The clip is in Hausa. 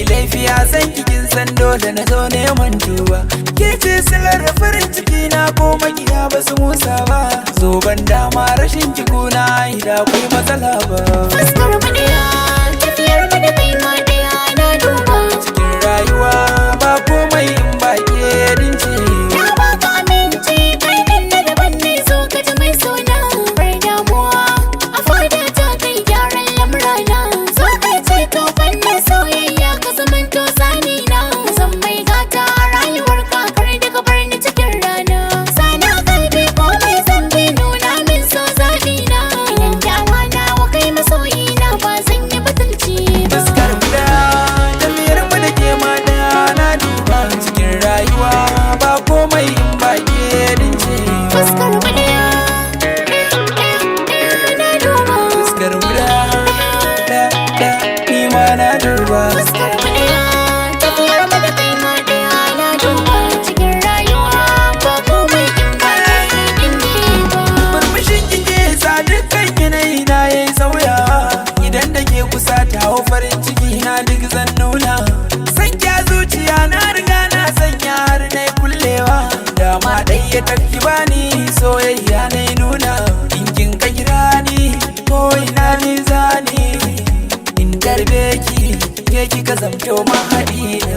Nai laifi a san kikin san dole na zo neman tuba. Ke ce silar farin ciki na, ko makiya ba su musa ba. Zo ban dama, rashin ki kuna ida akwai matsala ba. Fuskar mu ɗaya, tafiyar mu da kai ma ɗaya, na duba. Cikin rayuwa ba komai in ba ke dince. Na baka aminci, kai din na daban ne, zo ka ji mai sona. Bar damuwa, a fada ta kai gyaran lamurana. Zo kai ce to fannin soyayya, ka zamanto sani na. Zan mai gata a rayuwar ka, kar da ka bar ni cikin rana. Sana kalbi ko mai zambi, nuna min so zaɓi na. Idan dama na wa kai masoyi na, ba zan yi batulci ba. Fuskar mu daya, tafiyar mu da ke ma daya, na duba. Cikin rayuwa ba komai in ba ke dince. Fuskar mu ɗaya, ɗaya, ɗaya, ɗaya, na duba. Fuskar mu daya, daya, daya, ni ma na duba. Fuskar mu ɗaya, tafiyar mu da kai ma ɗaya, na duba. Cikin rayuwa ba komai in ba kai ɗin ne ba. Murmushin kike sa dukkan yanayi na yayi sauya. Idan da ke kusa ta hau, farin ciki na duk zan nuna. Sanya zuciya na riga na sanya har na kullewa. Dama ɗaya tafi bani, soyayya na nuna. In kin ka kira ni ko ina ni zani, in tarbe ki, ke kika zamto mahaɗi na.